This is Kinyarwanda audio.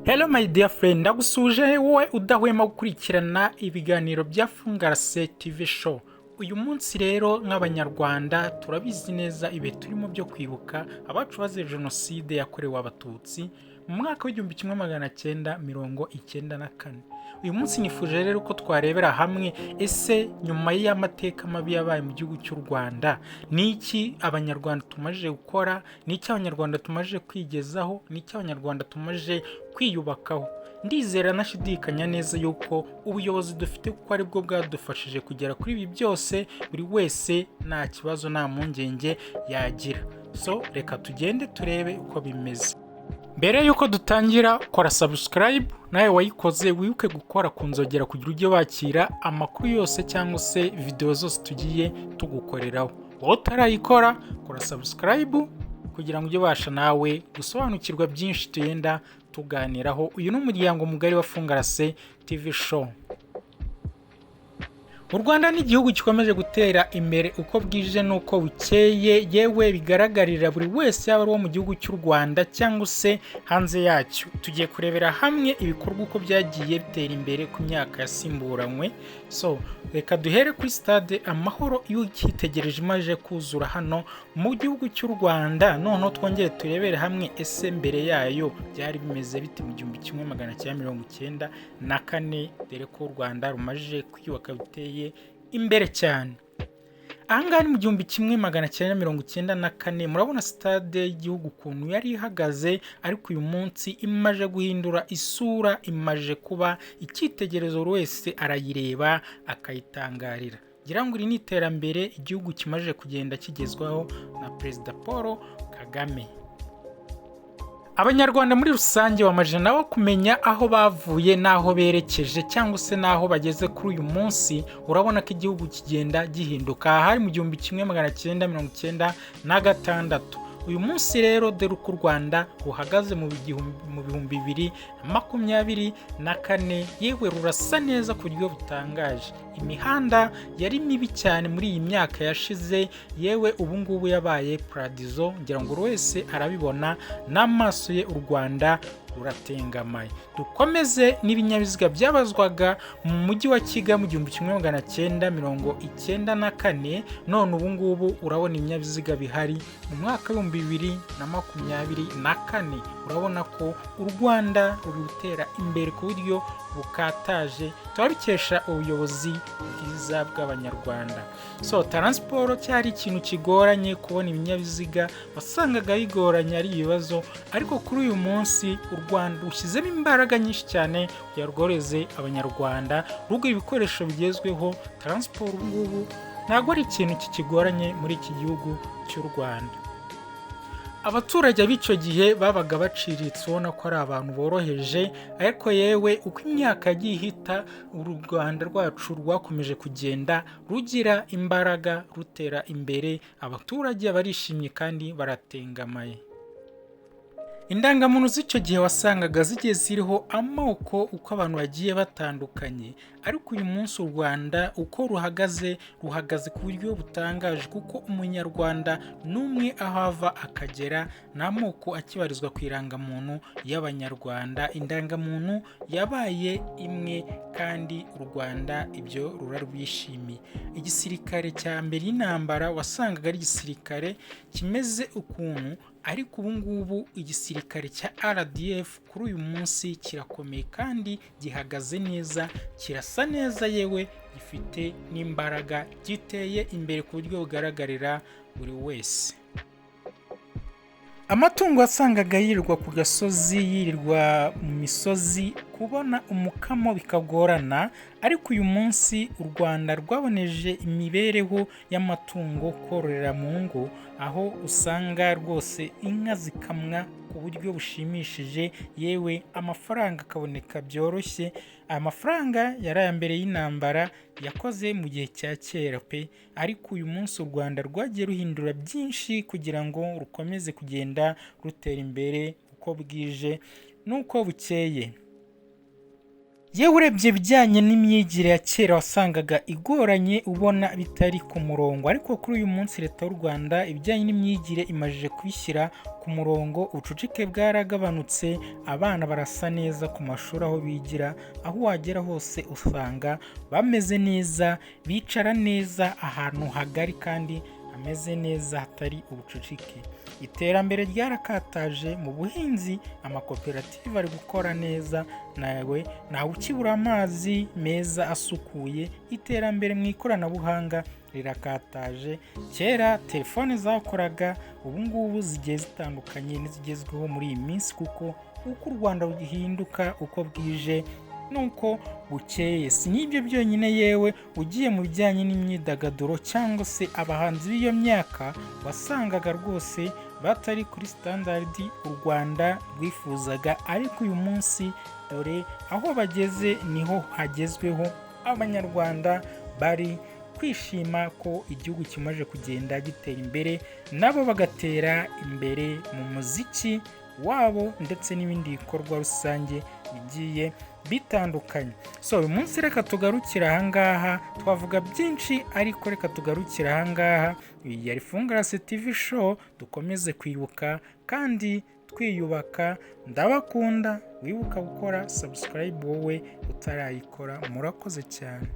Hello my dear friend, ndagusuje wowe udahwema gukurikirana ibiganiro bya Fungarase TV Show. Uyu munsi rero nk'Abanyarwanda turabizi neza ibihe turimo byo kwibuka abacu bazize Jenoside yakorewe Abatutsi mu mwaka w'1994. Uyu munsi nifuje rero ko twarebera hamwe: ese nyuma y'amateka mabi yabaye mu gihugu cy'u Rwanda, ni iki Abanyarwanda tumaze gukora? Ni iki Abanyarwanda tumaze kwigezaho? Ni iki Abanyarwanda tumaze kwiyubakaho? Ndizera nashidikanya neza yuko ubuyobozi dufite, kuko aribwo bwadufashije kugera kuri ibi byose, buri wese nta kibazo, nta mpungenge yagira. So reka tugende turebe uko bimeze. Mbere y'uko dutangira, kora subscribe. Nawe wayikoze, wibuke gukora ku nzogera kugira ujye wakira amakuru yose cyangwa se videwo zose tugiye tugukoreraho. Wowe utarayikora, kora subscribe kugira ngo ujye ubasha nawe gusobanukirwa byinshi tugenda tuganiraho. Uyu ni umuryango mugari wa Fungarase TV Show. U Rwanda ni igihugu gikomeje gutera imbere uko bwije n'uko bukeye, yewe bigaragarira buri wese, yaba ari uwo mu gihugu cy'u Rwanda cyangwa se hanze yacyo. Tugiye kurebera hamwe ibikorwa uko byagiye bitera imbere ku myaka yasimburanywe. So reka duhere kuri Stade Amahoro, iyo ukitegereje imaze kuzura hano mu gihugu cy'u Rwanda. Noneho twongere turebere hamwe: ese mbere yayo byari bimeze bite mu 1994? Dore ko u Rwanda rumaze kwiyubaka biteye imbere cyane. Ahangaha ni mu 1994, murabona Stade y'Igihugu ukuntu yari ihagaze, ariko uyu munsi imaze guhindura isura, imaze kuba icyitegererezo, buri wese arayireba akayitangarira. Ngira ngo iri ni iterambere igihugu kimaze kugenda kigezwaho na Perezida Paul Kagame. Abanyarwanda muri rusange bamaze nabo kumenya aho bavuye n'aho berekeje cyangwa se n'aho bageze kuri uyu munsi. Urabona ko igihugu kigenda gihinduka. Aha hari mu 1996. Uyu munsi rero dore uko u Rwanda ruhagaze mu 2024. Yewe rurasa neza ku buryo butangaje. Imihanda yari mibi cyane muri iyi myaka yashize, yewe ubu ngubu yabaye paradizo. Ngira ngo buri wese arabibona n'amaso ye, u Rwanda ruratengamaye. Dukomeze n'ibinyabiziga byabazwaga mu mujyi wa Kigali mu 1994, none ubu ngubu urabona ibinyabiziga bihari mu mwaka w'2024. Urabona ko u Rwanda ruri gutera imbere ku buryo bukataje, turabikesha ubuyobozi bwiza bw'Abanyarwanda. So transport cyari ikintu kigoranye, kubona ibinyabiziga wasangaga bigoranye, ari ibibazo, ariko kuri uyu munsi u Rwanda rushyizemo imbaraga nyinshi cyane kugira rworohereze Abanyarwanda, rugura ibikoresho bigezweho. Transport ubu ngubu ntabwo ari ikintu kikigoranye muri iki gihugu cy'u Rwanda. Abaturage b'icyo gihe babaga baciriritse, ubona ko ari abantu boroheje, ariko yewe uko imyaka yagiye ihita, u Rwanda rwacu rwakomeje kugenda rugira imbaraga, rutera imbere, abaturage barishimye kandi baratengamaye. Indangamuntu z'icyo gihe wasangaga zigiye ziriho amoko, uko abantu bagiye batandukanye, ariko uyu munsi u Rwanda uko ruhagaze, ruhagaze ku buryo butangaje, kuko Umunyarwanda n'umwe aho ava akagera nta moko akibarizwa ku irangamuntu y'Abanyarwanda. Indangamuntu yabaye imwe kandi u Rwanda ibyo rurarwishimiye. Igisirikare cya mbere y'intambara wasangaga ari igisirikare kimeze ukuntu, ariko ubu ngubu igisirikare cya RDF kuri uyu munsi kirakomeye kandi gihagaze neza, kirasa neza, yewe gifite n'imbaraga, giteye imbere ku buryo bugaragarira buri wese. Amatungo wasangaga yirirwa ku gasozi, yirirwa mu misozi, kubona umukamo bikagorana, ariko uyu munsi u Rwanda rwaboneje imibereho y'amatungo kororera mu ngo, aho usanga rwose inka zikamwa ku buryo bushimishije, yewe amafaranga akaboneka byoroshye. Aya mafaranga yari aya mbere y'intambara yakoze mu gihe cya kera pe, ariko uyu munsi u Rwanda rwagiye ruhindura byinshi kugira ngo rukomeze kugenda rutera imbere uko bwije n'uko bukeye. Yewe, urebye ibijyanye n'imyigire ya kera wasangaga igoranye, ubona bitari ku murongo, ariko kuri uyu munsi Leta y'u Rwanda ibijyanye n'imyigire imajije kubishyira ku murongo. Ubucucike bwaragabanutse, abana barasa neza ku mashuri aho bigira, aho wagera hose usanga bameze neza, bicara neza ahantu hagari kandi hameze neza hatari ubucucike. Iterambere ryarakataje mu buhinzi, amakoperative ari gukora neza, nawe ntawe ukibura amazi meza asukuye. Iterambere mu ikoranabuhanga rirakataje. Kera telefone zakoraga, ubu ngubu zigiye zitandukanye n'izigezweho muri iyi minsi, kuko uko u Rwanda ruhinduka uko bwije nuko bukeye. Si n'ibyo byonyine, yewe ugiye mu bijyanye n'imyidagaduro cyangwa se abahanzi b'iyo myaka, wasangaga rwose batari kuri standard u Rwanda rwifuzaga, ariko uyu munsi dore aho bageze niho hagezweho. Abanyarwanda bari kwishima ko igihugu kimaze kugenda gitera imbere, nabo bagatera imbere mu muziki wabo ndetse n'ibindi bikorwa rusange bigiye bitandukanye. So uyu munsi reka tugarukire ahangaha, twavuga byinshi ariko reka tugarukire ahangaha. Iyi yari Fungarasi TV Show, dukomeze kwibuka kandi twiyubaka. Ndabakunda, wibuka gukora subscribe wowe utarayikora. Murakoze cyane.